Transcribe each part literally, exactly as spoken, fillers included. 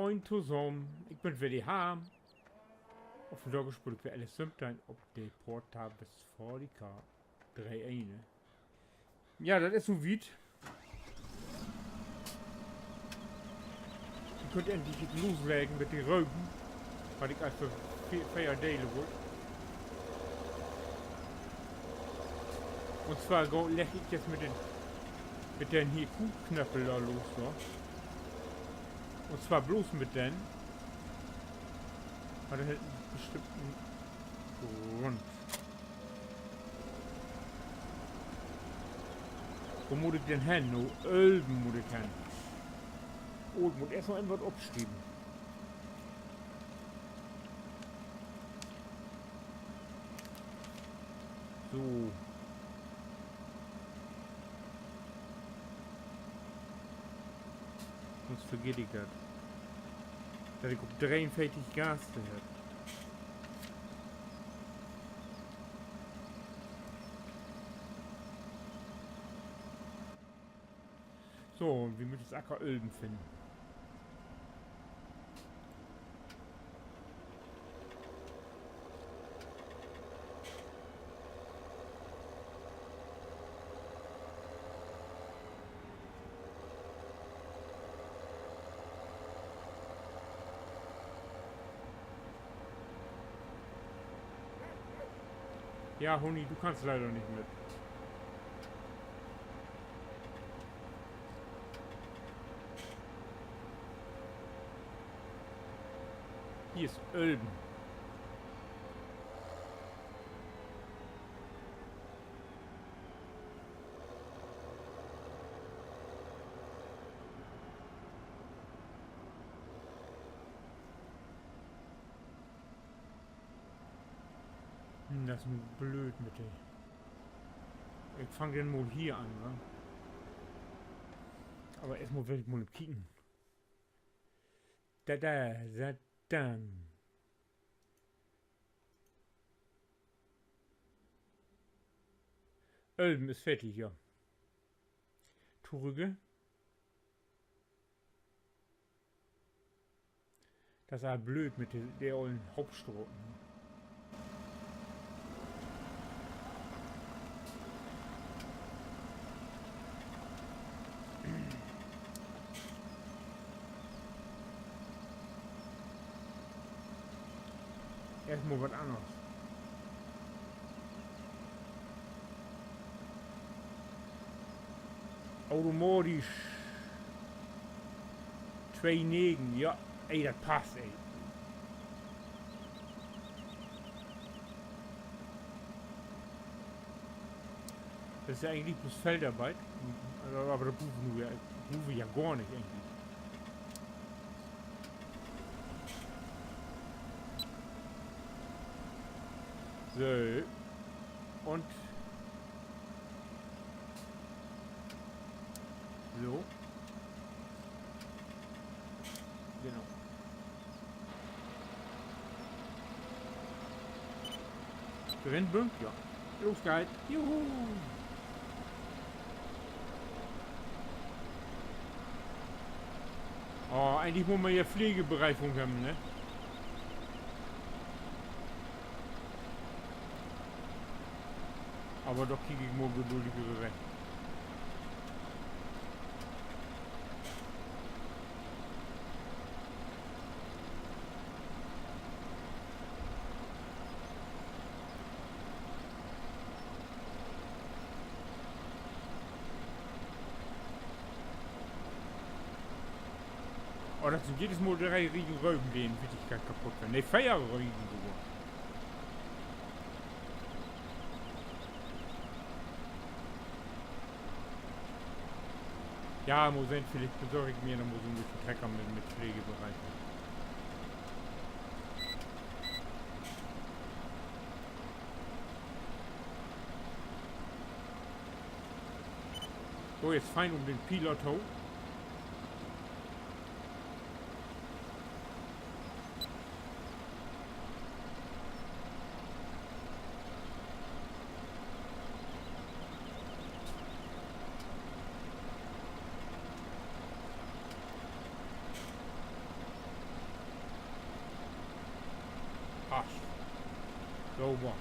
Moin tosamen, ik bün weer de Harm. Un vundaag speel ik weer Alice Simtein op de Porta Westfalica dree een, ne? Ja, dat is so wiet. Wi köönt endlich loslegen mit de Röven, wat ik al vör ve-, veer Dele wull. Un zwar go-, legg ik jetzt mit den, mit den hier Kuhknöppel dor los, so. Un zwar bloots mit den. Aver dat hett en bestimmten Grund. Wo mutt ik denn hen? Na Ölben mutt ik hen. Oh, ik mutt eerst noch even wat opschrieven. So. Sünst vergeet ik dat. Dat ik op dreeunveertig Gaste hebb. So, wi mööt nu Acker Ölben finnen. Ja, Honi, du kannst leider nich mit. Hier is Ölben. Hm, dat is nu blööd mit de. Ik fang denn mal hier an, wa? Aver eerst mal will ik mal even kieken. Da, da, da, da. Ölben is fertig, ja. Torügge. Dat is all blööd mit de, de ollen Hauptstraten. Eerstmal wat anners. Automatisch. Twee negen, ja. Ey, dat passt, ey. Dat is ja egentlich bloots Feldarbeit. Aver dat bruukt wi nu ja, bruukt wi ja gor nich egentlich. So. Un so. Genau. Drin bün ik, ja. Los geiht 't. Juhu. Oh, egentlich mutt man ja Pflegebereifung hebben, ne? Aver dor kiek ik mal geduldig över weg. Oh, dat sünd jedes Mal dree Riegen Röven, de in Wirklichkeit kaputt weern. Nee, veer Riegen sogor. Ja, mal sehn, villicht besorg ik mi noch mal so'n lütten Trecker mit, mit Pflegebereifung. So, nu fein üm den Piel to. Sauber.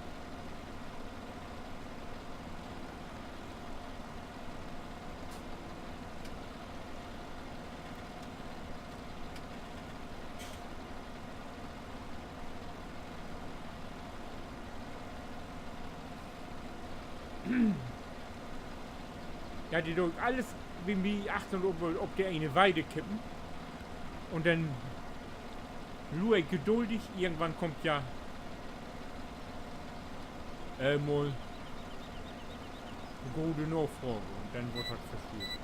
Ja, de doot ok allens bi mi achtern op, op de ene Weide kippen. Un denn luur ik geduldig, irgendwann kummt ja, äh, mal gode Nafrage un denn word dat verstuurt.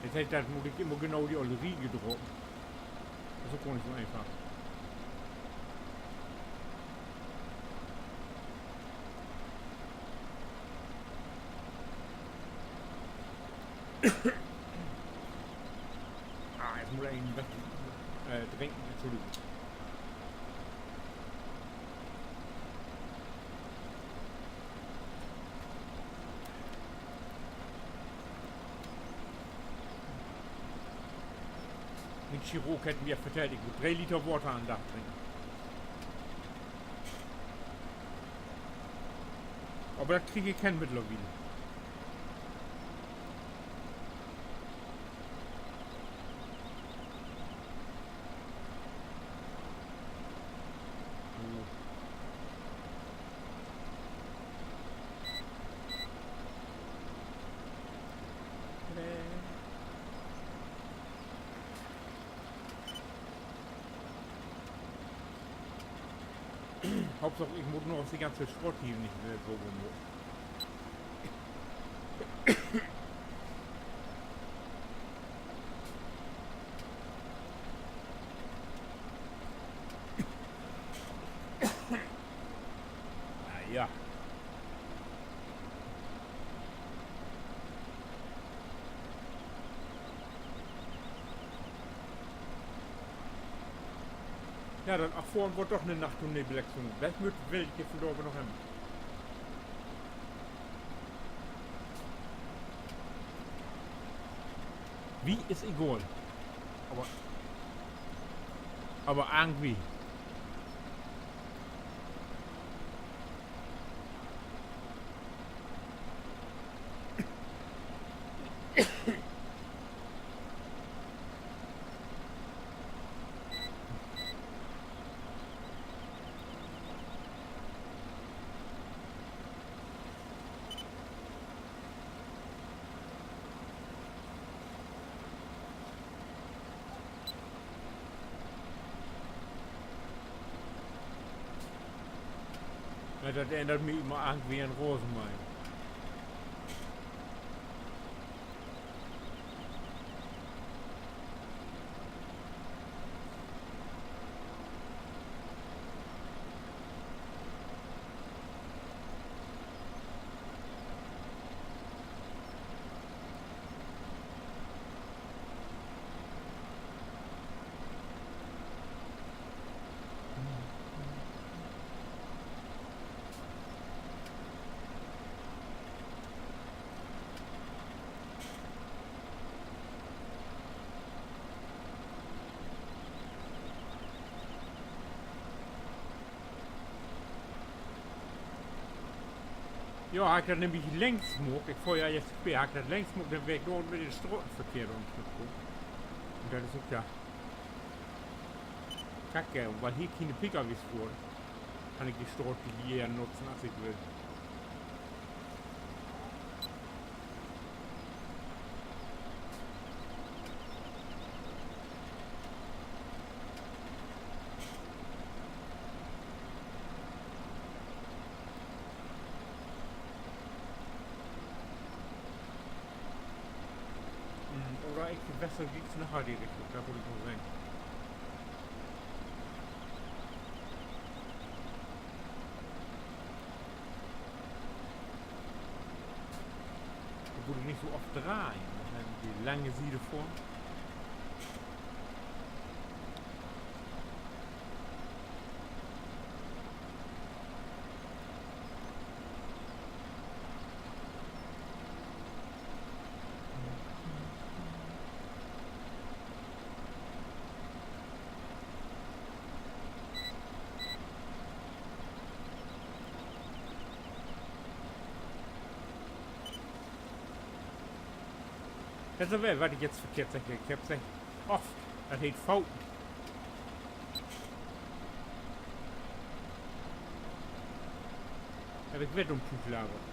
Dat heet, dat mutt ik immer genau de olle Riege drapen. Dat is ok gor nich so eenfach. Ah, ik mutt even wat, äh, drinken, Entschuldigung. Mien Chirurg hett mi vertellt, ik mutt dree Liter Water an'n Dag drinken. Aver dat krieg ik hen mittlerwiel. Hauptsaak, ik mutt nu ok de ganze Schrott hier nich wedder sauber maken. Na ja. Ja, dat Affohren word doch 'ne Nacht- un Nevenaction. Dat mutt, will ik hier vandaag noch hebben. Wie, is egal. Aver, aver irgendwie. Ja, dat erinnert mi immer an wie en Rosenmeer. Ja, harr ik dat nämlich lenks maakt, ik fohr ja jetzt quer, harr ik dat lenks maakt, denn weer ik dor mit den Stratenverkehr ümknüppt. Un dat is ok ja Kacke, un wiel hier kene P K Ws fohrt, kann ik de Straat hier nutzen, as ik will. Hm, oder ik wessel glieks na de Richtung, dat mutt ik mal sehn. Ik mutt nich so oft dreihn, dat is de lange Siede vun. Dat is aver, wat ik jetzt verkehrt segg. Ik heff seggt, oft. Dat heet foten. Heff ik weer dumm Tüüg labert.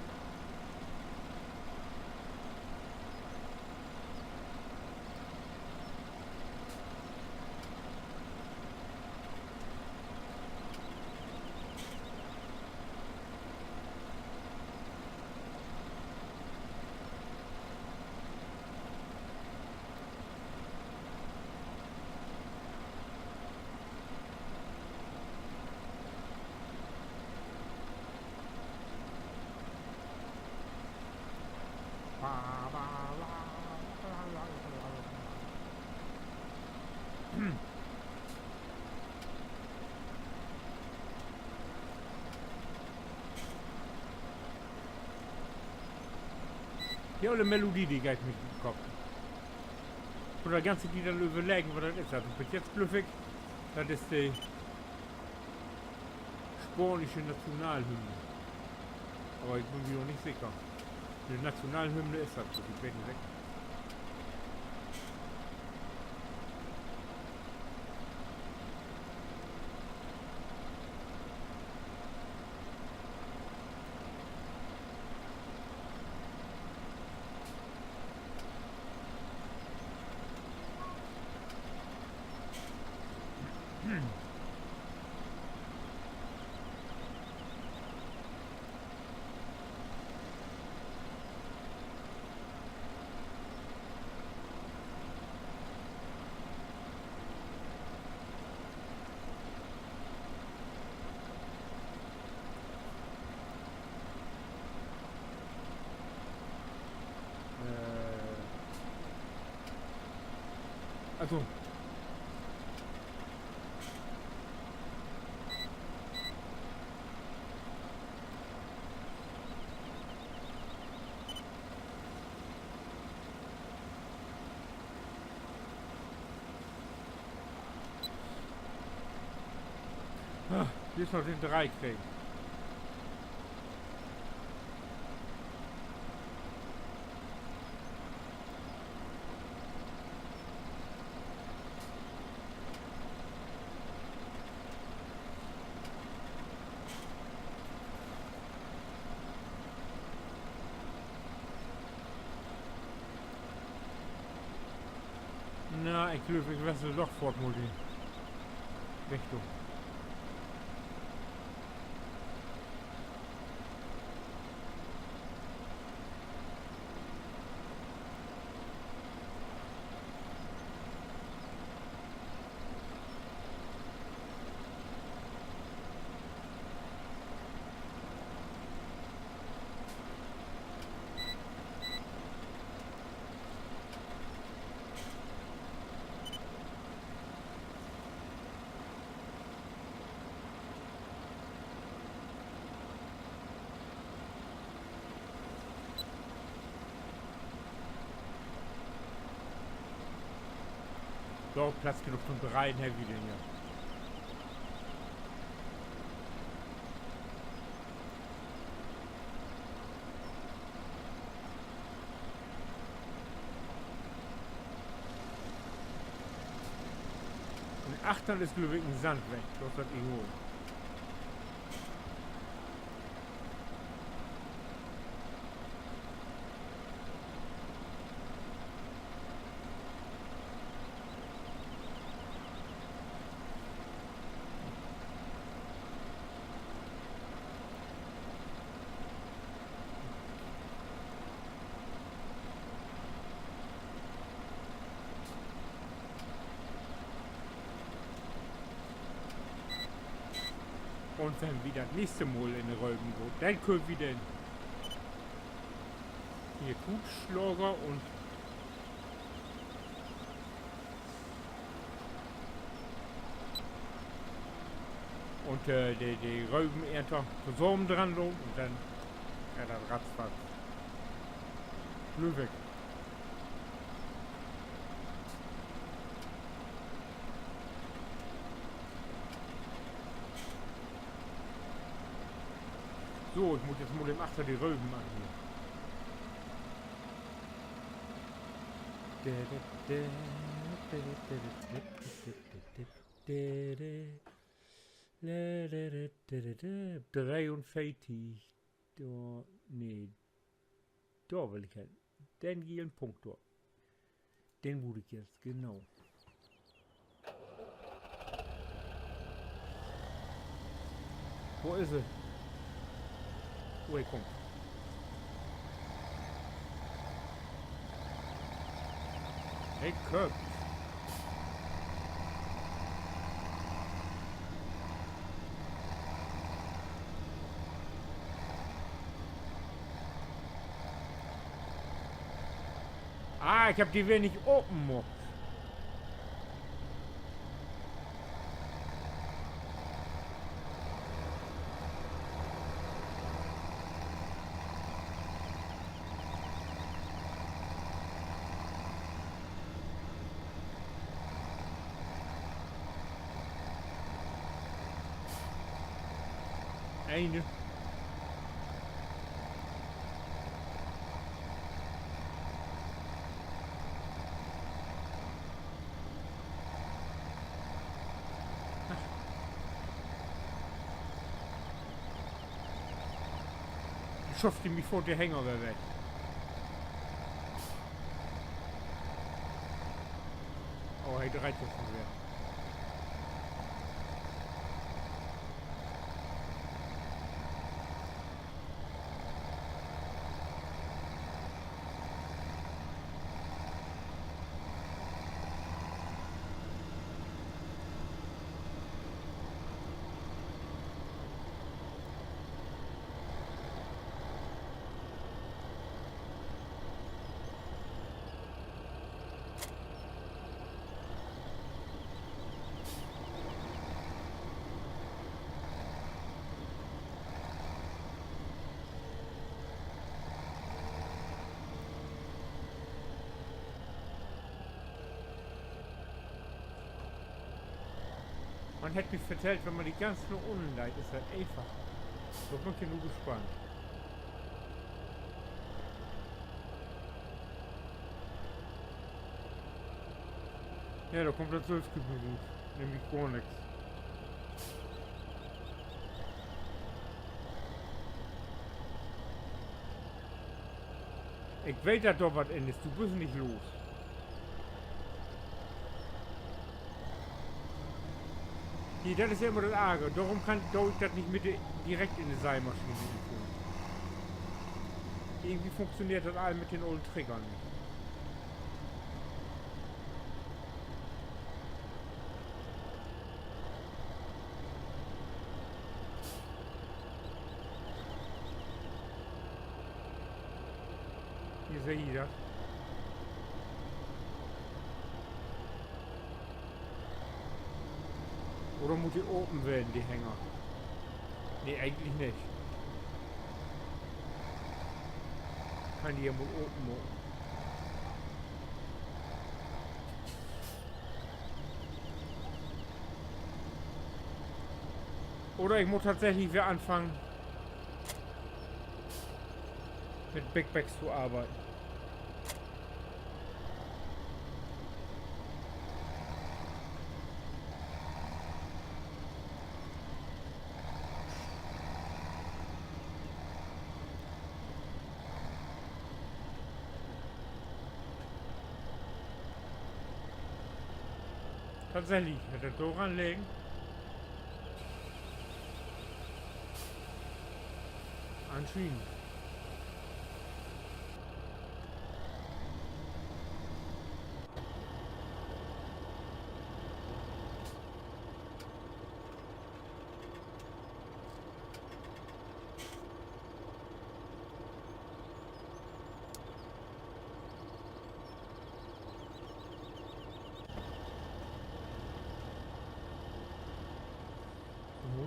De olle Melodie, de geiht mi dör den Kopp. Un de ganze Tiet an överleggen, wat dat is. Also, bit jetzt glööv ik, dat is de spaansche Nationalhymne. Aver ik bün mi noch nich seker. De Nationalhymne is dat, glööv ik, weet nich. Also. Ah, hier is noch den Dreih kregen. Na, ik glööv, ik wessel doch foort mal de Richtung. So, Platz genoog to'n Dreihn hebb wi denn ja. Un achtern is, glööv ik, en Sandweg. Dor is dat Ihol. Un wenn wi dat nächste Mal in de Röven gaht, denn köönt wi denn hier Kuutslager un, un, äh, de, de Rövenerter tosamen dran doon un denn geiht dat ratzfatz. Glööv ik. So, ik mutt jetzt mal even achter de Röven an hier. Dreeunveertig. Dor, nee. Dor will ik hen. Den gelen Punkt dor. Den mutt ik jetzt, genau. Wo is he? Oh, he kummt. He kummt. Ah, ik heff de weer nich open maakt. Ene. Schuuft he mi vör de Hänger weer weg. Oh, he dreiht sik schon weer. Man hett mi vertellt, wenn man de ganz na unnen leiht, is dat eenfach. Dor bün ik ja nu gespannt. Ja, dor kummt dat Sülvstgebrüll rut. Nämlich gor nix. Ik weet, dat dor wat in is. Du büst nich los. Hier, dat is ja immer dat Arge. Dorüm kann, do ik dat nich mit de, direkt in de Seimaschien infüllen. Irgendwie funktioneert dat all mit den olen Trigger nich. Hier, seht ji dat? Oder mutt de open weren, de Hänger? Nee, egentlich nich. Kann de ja mal open maken. Oder ik mutt tatsächlich weer anfangen, mit Big Bags to arbeiden. Tatsächlich, hett dat doran legen? Anschienend. So.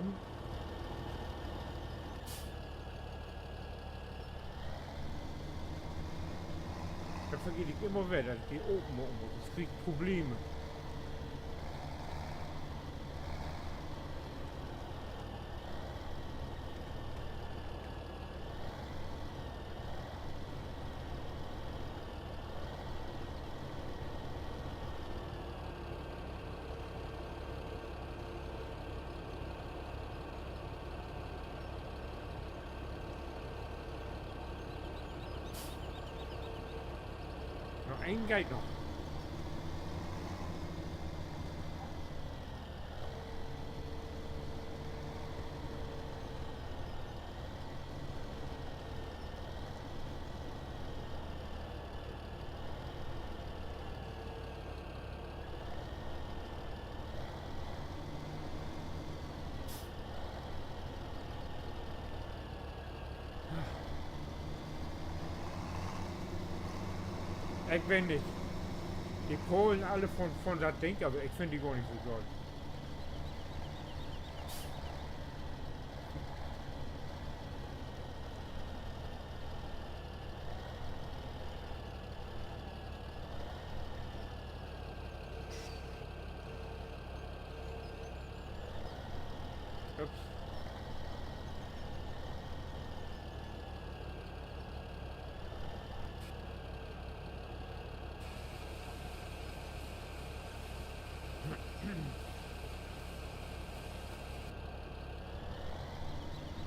Dat vergeet ik immer weer, dat ik de open maken mutt. Sonst krieg ik Probleme. Een geiht noch. Ik weet nich. De Kohlen alle von, von dat Ding, aver ik finn de gor nich so doll. Ups.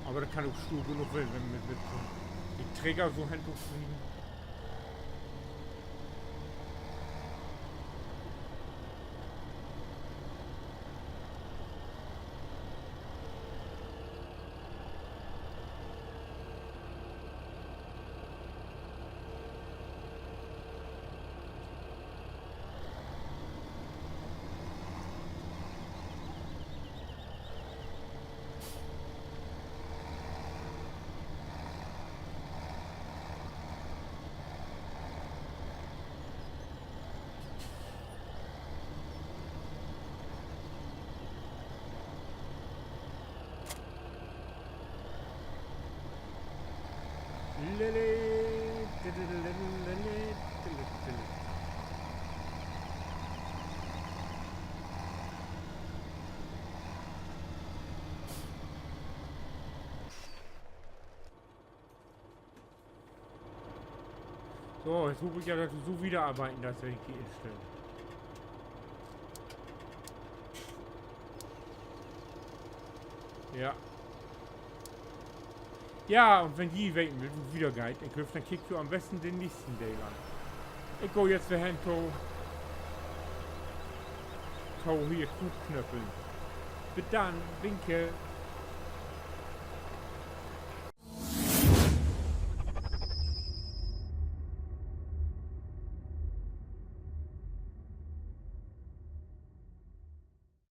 Aver dat kann ok stuur genoog ween, wenn mit, mit so'n, de Trigger so hentokriegen. So, nu mutt ik ja dat so wiederarbeiden, dat ik de instell. Ja. Ja, un wenn ji weten wüllt, wo dat wiedergeiht, ik glööv, denn kiekt ji an'n besten den nächsten Deel an. Ik gah jetzt weer hen to, to hier Koop knöppeln. Bit dann, winke.